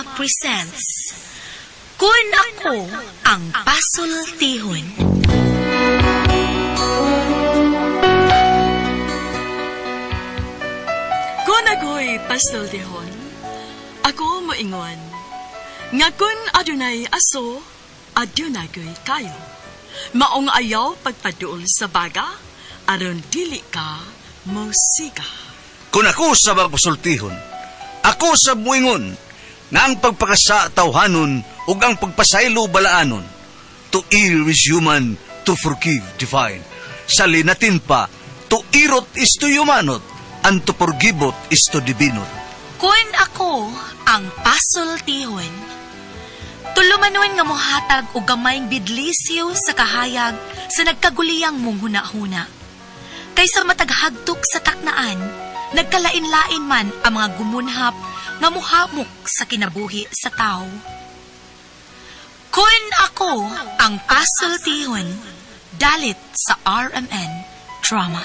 Drama presents Kun Ako Ang Pasultihon. Kung ako'y pasultihon, ako moingon, nga kun adunay aso, adunay ko'y kayo. Maong ayaw pagpaduol sa baga, aron dili ka mosiga. Kung ako sa magpasultihon, ako sa muingon, nga ang pagpakasa tawhanon ug ang pagpasaylo balaanon. To err is human, to forgive divine. Sa linatin pa, to irot is to humanot, and to forgivot is to divinot. Kun ako ang pasultihon. Tulumanon nga mohatag og gamayng bidlisyo sa kahayag sa nagkaguliyang mong hunahuna. Kaysa mataghagtok sa taknaan, nagkalain-lain man ang mga gumunhap nga muhamok sa kinabuhi sa tao. Kun ako ang pasultihon, dalit sa RMN Drama.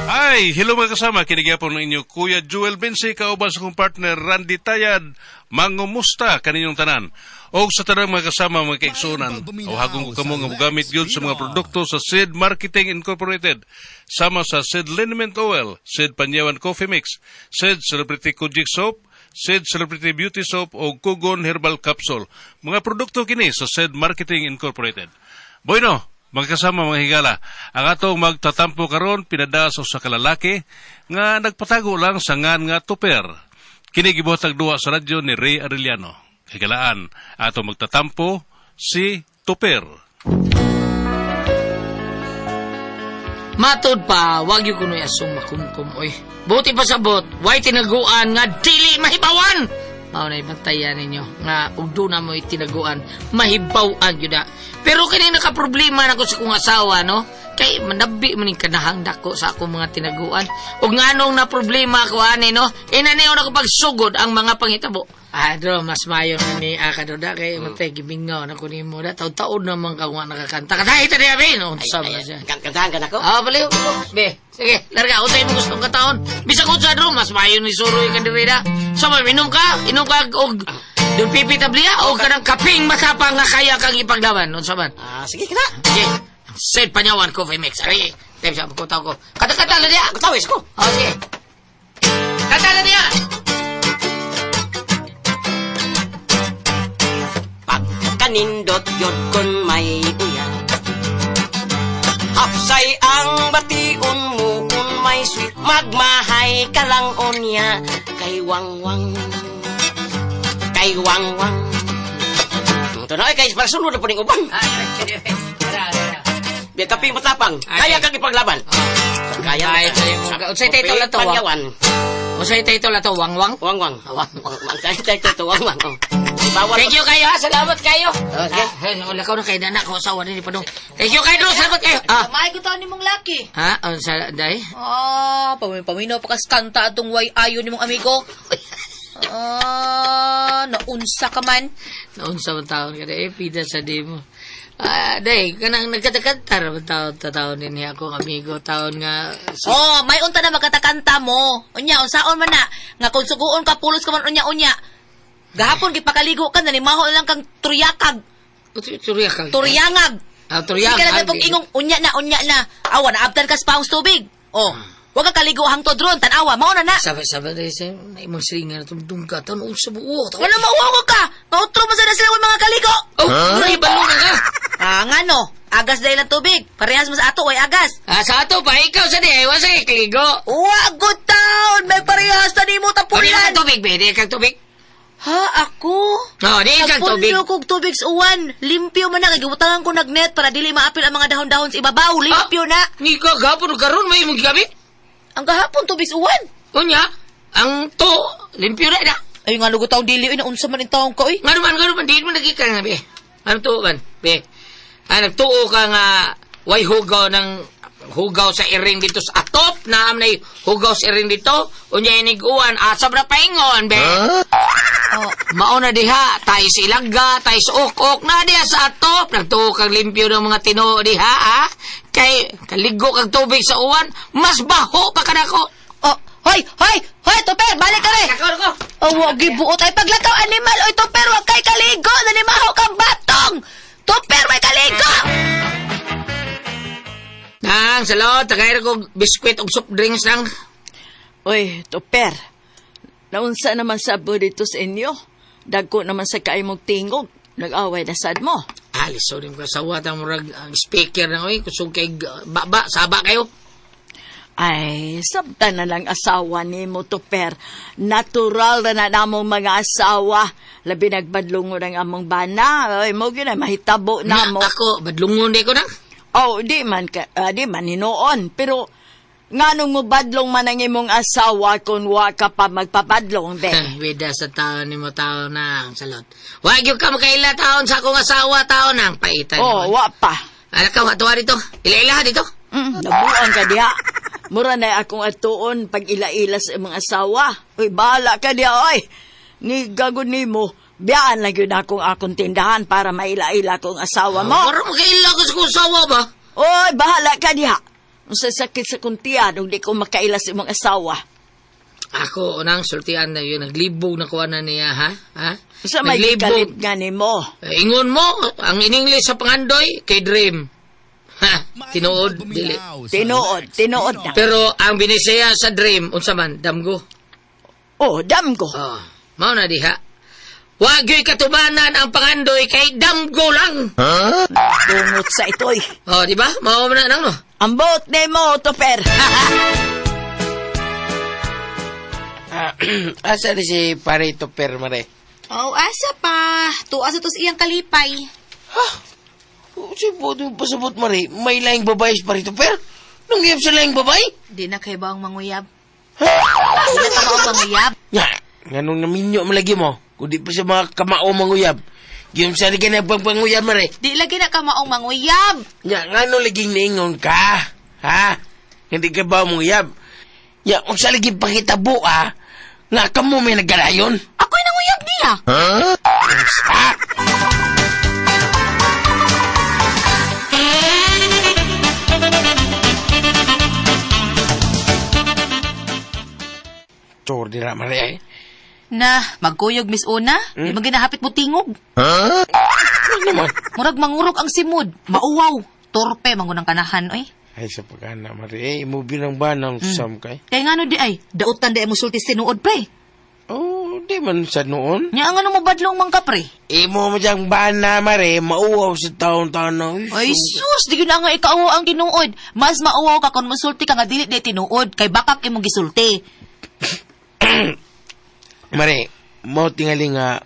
Ay, hello mga kasama, kinigyapon ng inyo Kuya Joel Bensi, kauban sa kong partner Randy Tayad, mangumusta kaninyong tanan. Og sa tanang mga kasama mga kaigsunan, awhagong ko kamo nga mogamit yun sa mga produkto sa Sid Marketing Incorporated, sama sa Sid Liniment Oil, Sid Panyawan Coffee Mix, Sid Celebrity Kojik Soap, Sid Celebrity Beauty Soap o Kugon Herbal Capsule. Mga produkto kini sa Sid Marketing Incorporated. Bueno, mga kasama mga higala, ang atong magtatampo karon pinada sa usa ka lalaki nga nagpatago lang sa ngan nga tuper. Kini gibuhatag duwa sa radyo ni Ray Arellano. Higalaan, atong magtatampo si Tuper. Matod pa, wag yung kuno'y asong makumkum, oy. Buti pa sabot, way tinaguan nga dili mahibawan! Mao na ibantayan ninyo, nga ug doon na mo'y tinaguan, mahibawan yun na. Pero kini nakaproblema na ko sa kong asawa, no? Kay manabi man ning kanahang dako sa akong mga tinaguan. Ug nganong na problema ko ani, no? Inaniw na ko pagsugod ang mga panghitabo. Ah, dro, mas mayo na ni Aka do da kay matay gimingaw na ko nimo da. Taud-taod naman ka nga nakakanta. Katay ta diya, be, no? Unsa man siya. Kantahan ka na ko? Ah, baliw. Be, sige, larga. Unsay mo gustong kataon. Bisag unsa dro, mas maayo ni suroy ka diri da. So, inom ka, inom ka og dun pipi tablia o kanang kaping matapang nga kaya kang ipaglaban. Unsa man? Ah, sige ka na. Sige. Sid Panyawan Coffee Mix. Ari, time sa kutaw ko. Kata-kata na diya. Kutawis ko. Oh, sige. Kata na diya. Pagkanindot yod kun may uya. Hapsay ang bation mo kun may sweet. Magmahay ka lang unya. Kay wangwang. Kay wangwang. Ito na, ay, kay para sunod na po ning uban. Ay, sige. Tara, tara. Biya kaping matapang. Ay. Kaya kang ipaglaban. Kaya. Ay, unsay title na to, wang? Panyawan. Unsay title na to, wangwang? Wangwang. Wangwang. Unsay title to, wangwang. Oh. Bawal. Thank you kayo, ha. Salamat kayo. Oh, sige. Ah, wala ka na kay Dana ko asawa ni Padong. Thank you kayo, salamat kayo. Ah. May ko taon nimong laki. Ha? Unsa day? Ah, paminaw pa kas kanta atong way ayo nimong amigo. Ah, naunsa ka man. Naunsa man taon ka day, pida sa di mo. Ah, day, kanang nagkatakanta ra man taon ta taon din niya akong amigo taon nga si Oh, may unta na magkatakanta mo. Unya, unsaon man na nga kung suguon ka pulos ka man unya-unya. Gahapon gipakaligo ka nanimaho lang kang turyakag, Turyakag. turyangag. Ah, turyangag. Sige lang pag ingong unya na, unya na. Awa na abtan ka sa paong tubig. Oh, wag ka kaligo hangtod ron, tan-awa, mao na na. Sabi day sa imong silingan na tumdung ka taon unsa buo. Wala mauwaw ka. Mautro mo sa na sila mga kaligo. Oh, huh? Ibalo na ka. Ah, ngano? Agas dahil ang tubig. Parehas mo sa ato, way agas. Ah, sa ato pa ikaw sa di, wa sa kaligo. Wa good town! May parehas na nimo O, di tapulan. ka tubig, be, di kang tubig. Ha, ako? Oh, di kang tubig. Nagpundo kog tubig sa uwan. Limpyo man na. Kay gibutangan ko nagnet para dili maapil ang mga dahon-dahon sa ibabaw. Limpyo na. Ni ka gapon karon may imong gigamit. Ang gahapon tubig sa uwan. Unya, ang to limpyo na na. Ay nga lugo taong dili oy naunsa man in taong ka oy. Ngano man di man nagika nga be. Ano tuo man, be? Ah, nagtuo ka nga way hugaw ng hugaw sa iring dito sa atop, naam na hugaw sa iring dito, unya iniguan, asab na paingon, be. Oh, Mao na diha, tayo sa ilaga, tayo sa ok-ok, na diha sa atop, nagtuo kang limpyo ng mga tinoo diha, ha? Kay, kaligo kang tubig sa uwan, mas baho pa kanako. Oh, hoy, hoy, hoy, Toper, balik ka rin. Nako, nako. Oh, wag gibuot ay paglakaw animal. Oy, Toper, wag kay kaligo. Nanimaho kang batong. Toper, may kaligo. Nang, salot, tagay ko biskwit og soft drinks nang. Uy, Toper. Naunsa naman sabo dito sa inyo. Dagko naman sa kaimog tingog. Nag-away na sad mo. Ah, liso din ko sawa ta murag ang speaker na oy, kusog kay baba, saba kayo. Ay, sabta na lang asawa ni mo, Toper. Natural na na namong mga asawa. Labi nagbadlungon ang among bana. Ay, mo gina, mahitabo na mo. Ako, badlungon di ko na. Oh, di man, ka, di man hinuon. Pero, nganong mo badlong man ang imong asawa kung wa ka pa magpapadlong, be? Wida sa taon ni mo taon na, salot. Wag yung ka makaila taon sa akong asawa taon nang paitan. Oh, wa pa. Alak ka, tuwa dito. Ila-ila dito. Nabuang ka diha. Mura na akong atuon pag ila-ila sa imong asawa. Uy, bahala ka diha, oy. Ni gagod nimo, biyaan lang yun akong akong tindahan para maila-ila kong asawa mo. Mura makaila ko sa akong asawa ba? Oy, bahala ka diha. Unsa sakit sa kuntian ug di ko makaila sa imong asawa. Ako, unang sultian na yun. Naglibog na kuha na niya, ha? Ha? Unsa may gikalit nga nimo? Eh, ingon mo, ang in English sa pangandoy, kay Dream. Ha? Tinuod, dili. Tinuod, tinuod na. Pero ang binisaya sa Dream, unsa man, damgo. Oh, damgo. Oh, mao na diha. Wag yo'y katubanan ang pangandoy kay damgo lang. Dungot sa itoy. Oh, di ba? Mao na nang no. Ambot nimo, Toper. Asa ni si pare Toper, mare? Oh, asa pa. Tuwa sa tos iyang kalipay. Ha? Si Bodo pasabot, mare, may laing babae si pare Toper? Nung iyap sa laing babae? Di na kay ba ang manguyab? Di na ka ba ang manguyab? Nga, nganong naminyo malagi mo? Kundi pa sa mga kamao manguyab. Giyom sa ka na pang panguyab, mare. Di lagi na ka maong manguyab. Nga, nganong laging naingon ka? Ha? Hindi ka ba manguyab? Nga, kung sa lagi pakitabo, ah, nga kamo may nagkalayon? Ako'y nanguyab niya. Ha? Chor, di na, mare, eh. Na, magkuyog Miss Una. Di man ginahapit mo tingog. Ano naman? Murag mangurog ang simod. Mauwaw. Torpe mangunang kanahan, oy. Ay, sa pagkana, mare, eh, imubi ng banang sam kay. Kaya nga no di ay, dautan di ay musulti sinuod, pre. Oh, di man sa noon. Nya ang ano mo badlong man ka, pre. Imo mo diyang bana, mare, mauwaw sa taon-taon na. Ay, sus, di yun na nga ikaw ang tinuod. Mas mauwaw ka kung musulti ka nga dili di tinuod, kay bakak imong gisulti. Mare, mo tingali nga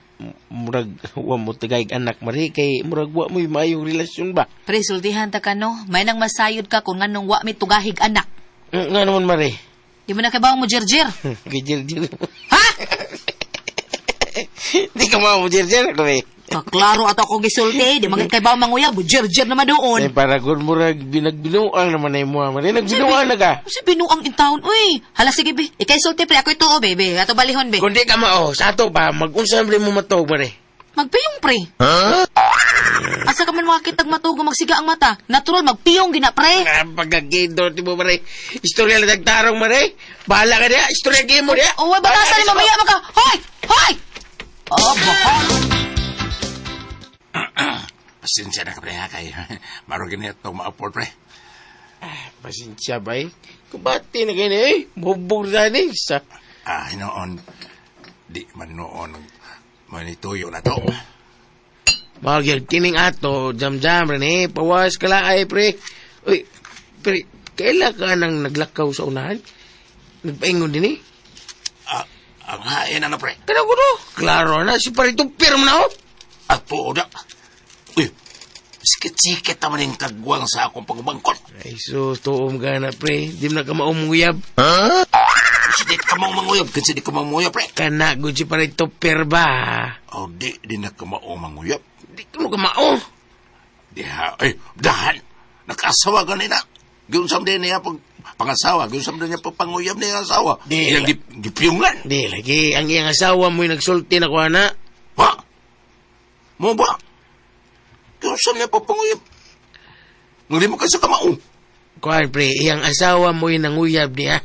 murag wa mo tagay anak mare kay murag wa mo'y maayong relasyon ba. Pre, sultihan ta ka no. May nang masayod ka kung nganong wa mi tugahig anak. Nga naman mare. Di mo na kay mo jerjer. Kay Jerjer. Ha? Di ka mo Jerjer ko eh. Kaklaro ato akong gisulti, di man kay bawo manguyab, jerjer naman doon. Ay para gud murag binagbinuang naman ay mo mare. Nagbinuang na ka. Si binuang in town, uy. Hala sige be. Ikay sulti pre, ako ito oh, bebe. Ato balihon be. Kung di ka mao, sa ato pa mag-unsa man mo matog mare. Magpiyong pre. Asa ka man makakitag matugo magsiga ang mata. Natural magpiyong gina pre. Ah, pagkagido ti mo mare. Istorya lang nagtarong mare. Bahala ka diya, istorya gyud mo diya. Uy, batasan ni mamaya maka. Hoy! Hoy! Oh, bahal. Pasensya na ka pre ha kay marugin na itong ma-afford pre. Pasensya bay. Kubati na kayo eh. Bubog na ni sa. Ah, hinoon. Di man noon manituyo na to. Magyag kining ato, jam-jam rin eh. Pawas ka lang ay pre. Uy, pre, kaila ka nang naglakaw sa unahan? Nagpaingon din eh. Ah, ang hain ano pre. Kana ko no? Klaro na, si pare itong pirma na oh. Ah, tuo na. Uy, sikit-sikit naman yung kagwang sa akong pagbangkot. Ay, so, tuom ka na pre. Di mo na ka maumuyab. Kasi di ka maong manguyab, kasi di ka maong manguyab pre. Kana, gud si pare itong pirma. Oh, di, di na ka maong manguyab. Di ka mo ka mao. Di ha, ay, dahan. Nakasawa ganina. Giunsam din niya pag pangasawa, giunsam din niya pag panguyab niya ang asawa. Di. Iyang gipiyungan. Di lagi, ang iyang asawa mo'y nagsulti na kuha na. Ha? Mo ba? Giunsam niya pag panguyab. Ngalimo ka sa kamao. Kuha, pre, iyang asawa mo'y nanguyab niya.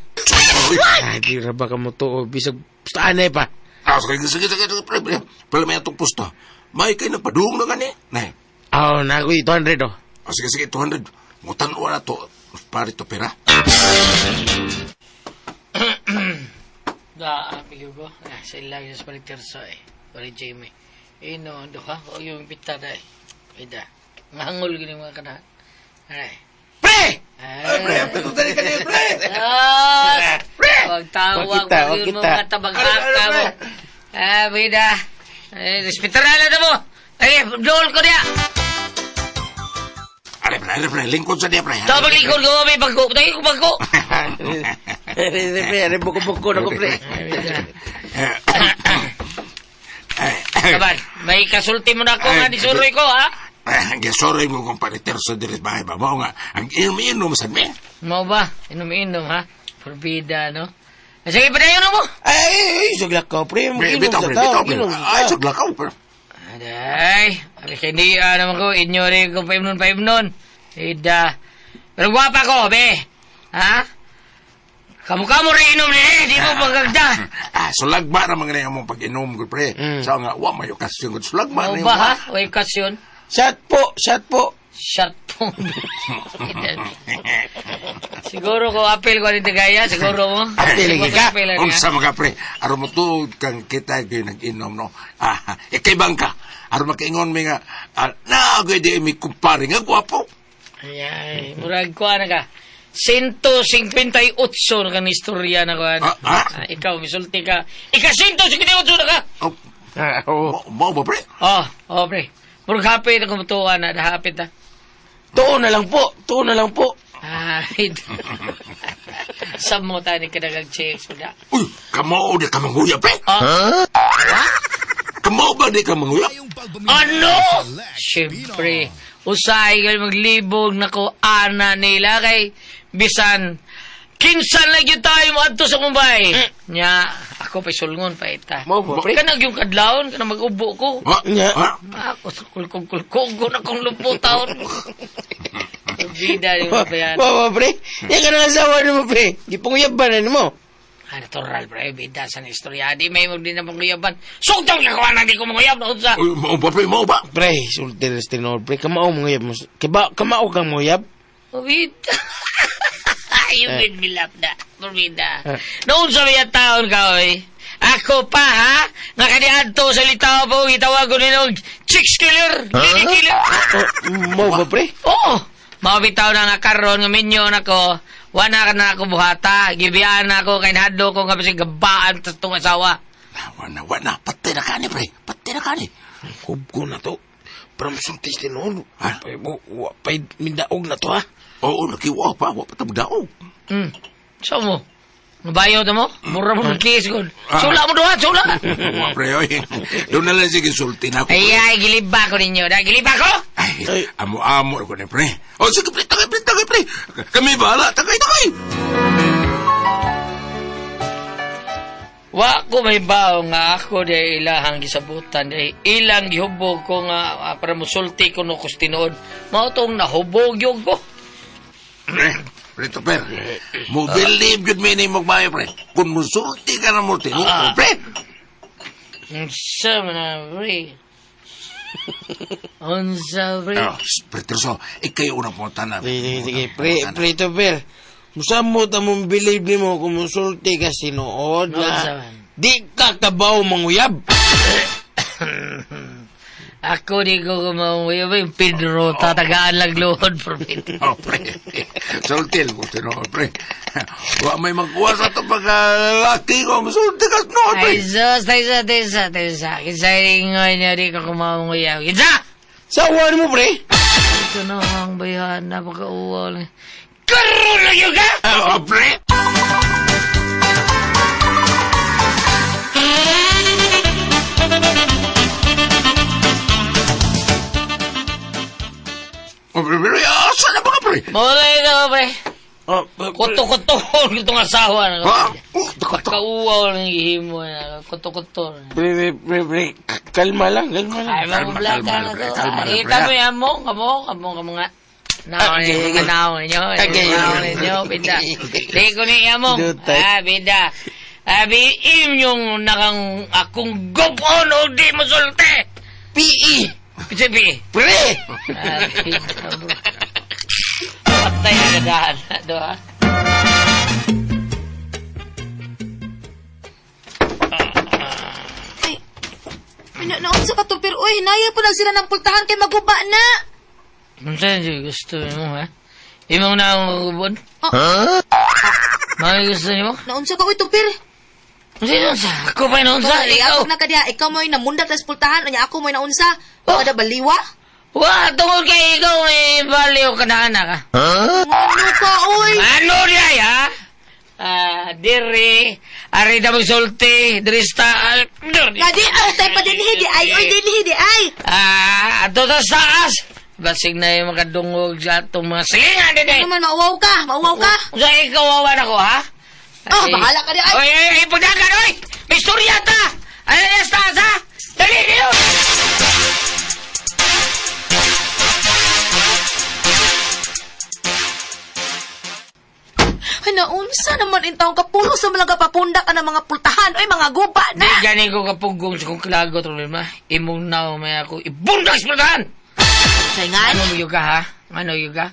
Ay, di ra ba ka mo to? Bisag, basta anay pa. Ah, sige, sige, sige, sige, pre, pre. Pala may atong pusta. May kay nagpadung na gani. Nay. Oh, na ako'y 200 oh. Ah, sige, sige, 200. Mutan-wa na to. Pare to pera. Da, amigo ko. Ah, sa ilang sa palitirso eh. Pare Jamie. Eh, no, do ka? O yung pita na eh. Ida. Ngangol gini mga kanahan. Aray. Pre! Ay, Pre, pero dali ka niya, pre. Ah! Wag tawag, Wag kita, wag wag yun mo kita. katabaghaka mo. Ah, bida. Eh, respetar na mo. Eh, dool ko niya. Are, pre, are, pre. Lingkod sa niya, pre. Tawag lingkod ko, may bago. Tayo ko bago. Pre, pre, are buko-buko na ko, pre. Kaban, may kasulti mo na ako nga disuroy ko, ha? Gisuroy mo kung pariterso diri sa bahay ba? Mao nga, ang inom-inom sa mi. Mau ba? Inom-inom, ha? Forbida, no? Eh, sige, padayon na mo. Ay, suglak ko, pre. Pre, Maginom bitaw, sa pre, tao, bitaw, pre. ginom sa Ay, tao. suglakaw, pre. Aday, abi hindi naman ko, inyo rin ko paimnon paimnon. Ida. Pero gwapa ko, be. Ha? Kamu-kamu rin inom ni, eh. Di mo pagagda. Ah, sulagba na mga mong pag-inom ko, pre. Sa nga, wa may okasyon ko. Sulagba Mau na ba, ha? Way okasyon. Shot po, shot po. Shot po. Siguro ko apel ko ni Tagaya, siguro mo. Apel lagi ka? Apel lagi, Unsa mga pre, aron mo tuod kang kita gyud nag-inom no. Ah, ikay bangka. Aron makaingon mi nga naa gyud di mi kumpare nga gwapo. Ay, murag ko na ka. 158 na kang istorya na ko. Ah, ah? Ah, ikaw, misulti ka. Ika 158 na ka! Oh, Ah, oo. mao ba pre? Oh, oh, pre. Murag hapit ako mutuwa na, hapit ah. Tuon na lang po, tuon na lang po. Ay, Samo tayo ni kadagang chicks. Wala. Uy, kamao di ka manguya pre. Ah? Kamao ba di ka manguya? Ano? Siyempre, usahay ka maglibog na ko, ana nila kay bisan kinsan lagi tayo mo adto sa Mumbai. Nya, ako pa sulngon pa ita. Mao ba, pre? Kanang yung kadlawon, kanang mag-ubo ko. Ha? Nya. Ha? Ako sa kulkog-kulkog ko na kong luputaon. Bida yung bayan. Mao ba, pre? Yan ka nang asawa nimo, pre. Gipanguyab ba na nimo? Ah, natural, pre. Bida sa istorya. Di may mo din na manguyaban. Sugtong na kuha na di ko manguyab na unsa. Uy, mao ba pre? Mao ba? Pre, sulti rin tinuod, pre. Kamao manguyab mo. Kaba, kamao kang manguyab. Bida. You made me laugh na. Bida. Noon sa mga taon ka, oy. Ako pa, ha? Nga kaniadto sa litaw po, gitawag ko ninog chicks killer, lady killer. Oh, mao ba, pre? Oo. Mabitaw na nga karon nga minyo nako. Wala ka na ako buhata. Gibiyaan na ako kay nahadlo ko nga bisig gabaan sa tong asawa. Wana, wana. Patay na kani pre. Patay na kani. Hubko na to. Pero masulti sa tinuod. Ha? Pre, wa pa'y mindaog na to, ha? Oo, nakiwa pa. Wa pa tabdaog. So mo. Nabayaw na mo? Mura mo ng kiss ko. Sula mo doon, sula! Wa pre oy. Doon na lang sige sulti na ako. Ay, ay, giliba ko ninyo. Da, giliba ko? Ay, amo-amo ko ni pre. O sige pre, tagay pre, tagay pre. Kami bahala, tagay, tagay. Wa ko may bao nga ako di ilahang gisabutan di ilang gihubog ko nga para musulti ko no kus tinuod. Mao tong nahubog yun ko. Pre, pre to per. Mo believe yun mi ni magbayo pre. Kung musulti ka na mo tinuod, pre. Unsa man na pre? Unsa pre? Oh, pre Tirso, ikay unang punta na. Sige, sige, pre, pre, to, per. Musamot among believe nimo kung musulti ka sinuod Unsa na man? di ka kabaw manguyab. Ako di ko kumauwi. Pedro, tatagaan lang luhod, pre. Oh, pre. Sulti mo tinuod, pre. Wa may magkuha sa ito pagkalaki ko. Musulti ka tinuod, pre. Ay, sus, ay, sus, ay, sus, ay, sus. Kinsa ingoy niya, di ko kumauwi. Kinsa! Sawa nimo, pre. Ito na ang bayan, napakauwal. Karoon lang yun ka! Oh, pre. Oh, pre, pre, asa na ba ka, pre? Mulay ka, pre. Oh, Kuto-kuto itong asawa na. Ah, kuto-kuto. Kauwaw ng ihimo na. Kuto-kuto. Pre, pre, pre, kalma lang, kalma lang. Ay, mga Kalma, na kalma, to. kalma lang, Ay, pre. kamo yan mo, kamo, kamo, kamo nga. Naon Okay, ninyo, naon ninyo, Okay. naon ninyo, bida. Di ko ni among. Dutay. Ah, bida. Abi, inyong nakang akong gupon o di mo sulte. PE! Pisa, PE. Pre! Ah, bida, bro. Patay na gadahan na, do, ha? Ay, naunsa ka to, pero uy, hinaya po lang sila ng pultahan kay maguba na. Unsa yung gusto mo, ha? Imong na akong gubon? Oh. Mga gusto nimo? Naunsa ka, uy, tupir. Unsa yun, unsa? Ako pa yun, unsa? Ay, Ikaw? ako na ka diha. Ikaw mo'y namundat sa pultahan, unya ako mo'y naunsa. Oh. Kada baliwa. Wa, tungod kay ikaw may baliw ka na anak, ha? Ano ka, uy? Ano niya, ha? Ah, diri, ari na magsulti, diri sa diri. Nga di, oh, tayo pa dinhi, di ay, uy, dinhi, di ay. Ah, ato sa taas. Basig na yung makadungog sa atong mga silingan, dili. Ano man, mauwaw ka, mauwaw ka. Unsa ikaw wawan ako, ha? Oh, bahala ka di ay. Oy, oy, oy, pagdagan, oy! May istorya ta! Ano na sa taas, ha? Dali, dali! Ay, naunsa naman in taong kapulo sa mga kapapunda ka ng mga pultahan, uy, mga guba na. Di gani ko kapugong sa kong kalagot, problema. Imong nao may ako ibundak sa pultahan! Saingan? Ano mo ka, ha? Ano yun ka?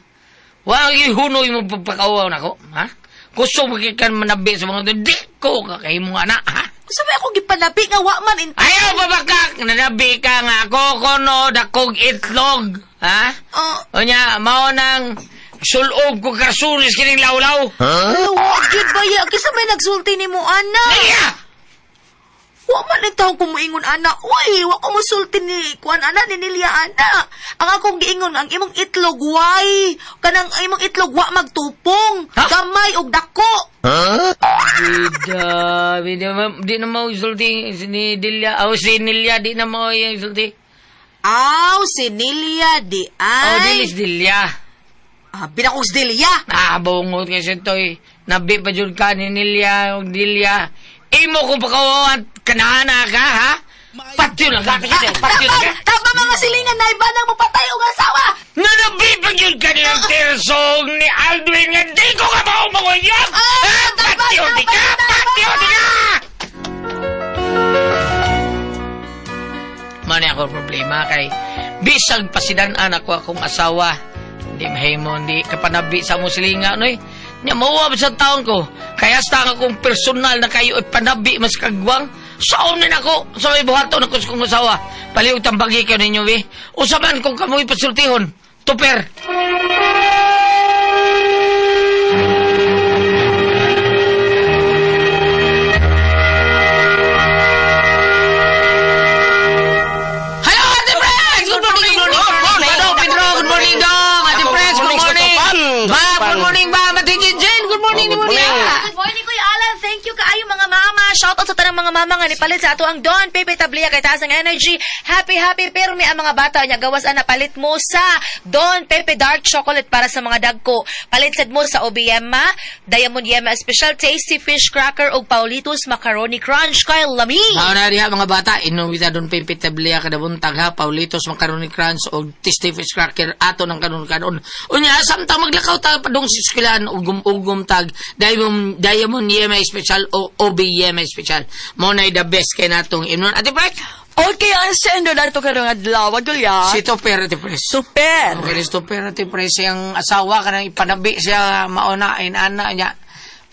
Wa gihunoy mo pagpakauaw nako, ha? Kusog magikan manabi sa mga di ko kakahimong anak, ha? Unsa may ako gipanabi nga wa man in Ayaw babakak! Nanabi ka nga ako kono dakog itlog, ha? Oh, Unya, mao nang sulob ko karsulis kining lawlaw. huh? Gyud ba ya? Kisa may nagsulti nimo ana. Niya! Wa man in taong kumuingon ana. Uy, wa ko mosulti ni kuan ana ni Nilia ana. Ang akong giingon ang imong itlog way. Kanang imong itlog wa magtupong. Ha? Gamay og dako. Bida, bida, di na mao isulti ni Delia. Aw, si Nilia, di na mao yung isulti. Aw, si Nilia di Aw, ay. dilis Delia. Ah, binakos Delia. Ah, bungot kasi to'y nabi pa dyan ka ni Nilia, og Delia. Imo ko pakawawan, kanana ka, ha? Patyo lang ka, patyo lang ka. Tama mga silingan na iba nang mapatay og asawa. Nanabi pa dyan ka ni ang tersong ni Aldwin nga di ko ka mao manguyab! Ah, Ah, tama, Patyo di ka! tama, tama. Patyo di ka! Mani ako problema kay bisag pasidan-an ako akong asawa. Hindi mahimo, hindi kapanabi sa muslinga, noy. Nya mauwa ba sa taon ko? Kaya sa ang akong personal na kayo ay panabi mas kagwang. Saon na nako sa may buhaton ako sa kong asawa. Paliw tambagi kayo ninyo, eh. Usaman kung kamoy pasultihon. Tuper! Hello, Ate Press! Good morning, good morning! Good morning. Dong Pedro, good morning, Dong! Ate Good Press, good morning, morning! Sotopan. Ma, good morning, ba? Mati Jane, good morning, Oh, good good morning! morning. Good morning, Kuya Alan. Thank you kaayo mga mama. Shout out sa tanang mga mama nga nipalit sa ato ang Don Pepe Tablia kay taas ang energy. Happy happy pirmi ang mga bata nya gawas ana palit mo sa Don Pepe Dark Chocolate para sa mga dagko. Palit sad mo sa OBM ma, Diamond Yema Special Tasty Fish Cracker ug Paulitos Macaroni Crunch kay lami. Mao na diha mga bata, inom kita Don Pepe Tablia kada buntag ha, Paulitos Macaroni Crunch o Tasty Fish Cracker ato ng kanon-kanon. Unya samtang maglakaw ta padung sa eskwelahan ugom-ugom tag Diamond Diamond Yema Special o OB Yema Special. Mao na the best kay natong inon. Ate Press, Okay, ang sendo na ito karong adlaw, Gulya. si Toper Ate Press. Super. Okay, Christopher, Ate Press, siyang asawa ka nang ipanabi siya mauna, inana niya.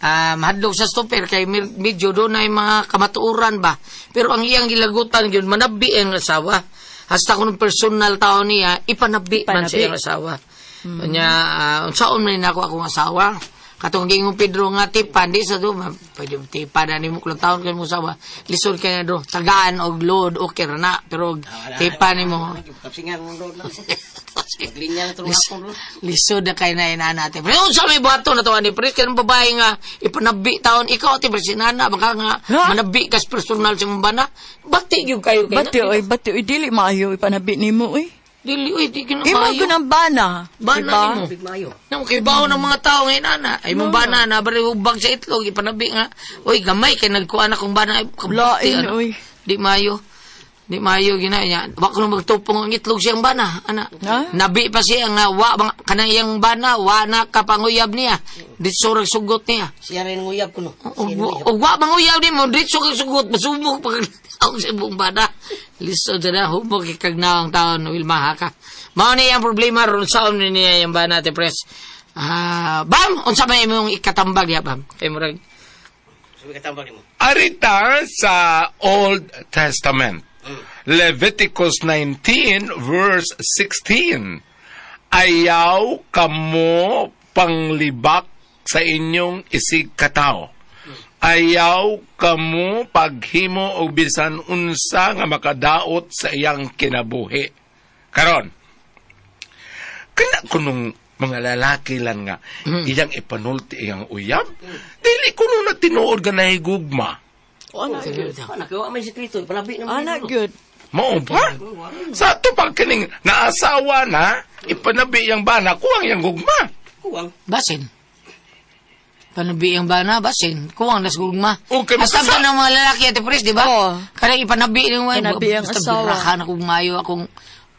Ah, mahadlok sa stopper kay medyo doon ay mga kamatuoran ba. Pero ang iyang gilagutan yun, manabi ang asawa. Hasta kung personal tao niya, ipanabi, man Ipanabi. sa iyang asawa. Unya, unsaon man nako akong asawa. Katong giingong Pedro nga tipan, di sa do, pwede tipan na nimo kulang taon kay mo asawa. Lisod kay na do, tagaan og load, okay ra na. Pero tipan nimo. Kapsingan mo doon lang. Maglinya na tulong ako doon. Lisod na kay na inana ate. Pero unsa may buhaton na to ani pre kay babae nga ipanabi taon ikaw ate pre sinana baka nga Ha? manabi kas personal sa imong bana. Bati gyud kayo kay Bati, oy, bati, oy, dili maayo ipanabi nimo, oy. Dili, uy, di Imo kinamayo. ko ng bana. Bana diba? nimo. Namo kay bawo ng mga tao ngayon ana. Ay mong bana na bari hubag sa itlog ipanabi nga. Uy, gamay kay nagkuan akong bana ay kabuti, Lain, ana. uy. Di mayo. Di mayo gina niya. Wa ko magtupong ang itlog siyang bana ana. Ha? Nabi pa siya nga wa bang kanang iyang bana wa na kapanguyab niya. Ditso rag sugot niya. Siya rin ang uyab ko, no? O wa manguyab nimo ditso kag sugot masubok pag ang sa imong bana. Lisod na hubog kay kag naong taon Wilma ka. Mao ni ang problema ron sa ni niya yung bana te pres. Ah, bam unsa may imong ikatambag diha bam? Kay murag Sabi ka tambag mo. Arita sa Old Testament. Leviticus 19 verse 16. Ayaw kamo panglibak sa inyong isig katao. Ayaw kamo paghimo og bisan unsa nga makadaot sa iyang kinabuhi. Karon, kana kunong mga lalaki lang nga iyang ipanulti iyang uyab, dili kuno na tinuod nga nahigugma. Ana gyud. Anak, wa may sekreto. Palabi naman. Ana gyud. Mao ba? Sa ato pag kining naasawa na, ipanabi yang bana, kuwang yang gugma. Kuwang. Basin. Panabi ang bana, basin. Kuwang nas gugma. Okay, Hasta makasa- pa ng mga lalaki ate pres, di ba? Oo. Kanang ipanabi ng mga Panabi ang basta asawa. birahan ako mayo akong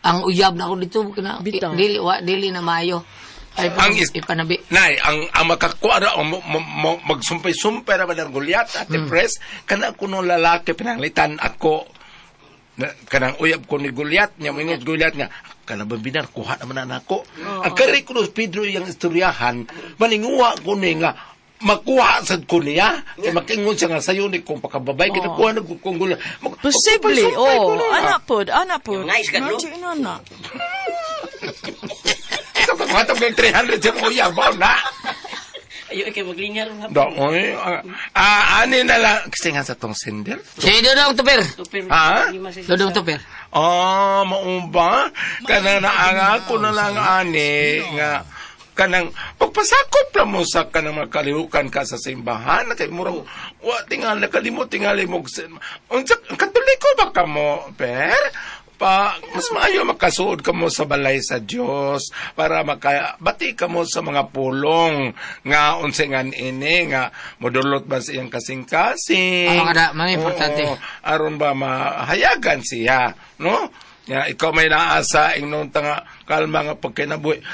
ang uyab na ako dito kana Bitaw. dili wa dili na mayo. Ay, Ang ipanabi. Nay, ang makakuha ra, ang magsumpay-sumpay ra ba ng Goliath at pres, kana kuno lalaki pinanglitan ako na, kanang uyab ko ni Goliath niya moingon Goliath nga kana ba binar kuha naman na nako. Ang kari ko Pedro iyang istoryahan maninguha ko ni nga makuha sad ko niya kay makingon siya nga sayo ni kung pakababay kinakuha na ko kong Goliath. Posible, magsumpay-sumpay oh. ko na. Ana pod, ana pod. Nice ka, no? Imagine na. Sa pagkatap kay 300 siya uyab ba na. Ayo, ikay maglinya ron. Do, oy, ani na lang kasi nga sa tong sender. Sige, dodong tuper. Ha? Dodong tuper. Ah, mao ba? Kanang naanga ko na lang ani nga kanang pagpasakop lang mo sa kanang makalihukan ka sa simbahan kay murag wa tingal nakalimot tingali mo unsa Katoliko ba kamo per pa mas maayo makasuod kamo sa balay sa Dios para makabati kamo sa mga pulong nga unsa nga ini nga modulot ba sa iyang kasing-kasing. Oo, kada, mga importante. Oo, aron ba mahayagan siya, no? Ya, ikaw may naasa ingnon ta nga kalma nga pagkinabuhi.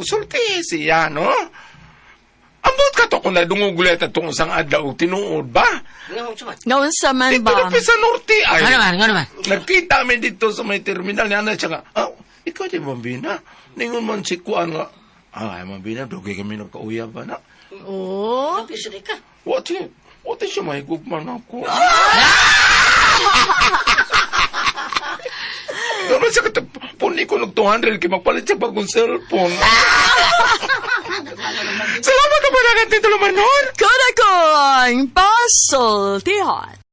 Sulti siya, no? Ambot ka to kung nadungog ulit atong isang adlaw og tinuod ba? Naunsa man Dito ba? na pa sa norte ay. Ano man, ano man. Nagkita mi dito sa may terminal niya na siya nga, ah, ikaw di mambina. Ningon man si Kuan nga, ah, ay mambina, dugay kami nagkauyab ba na? Oh. What si, what siya mahigugman ako? Naman siya kata, puni ko ng 200 kay magpalit siya bagong cellphone. Salamat ka pala, Tito Lumanon! Kuda ko ang pasultihan.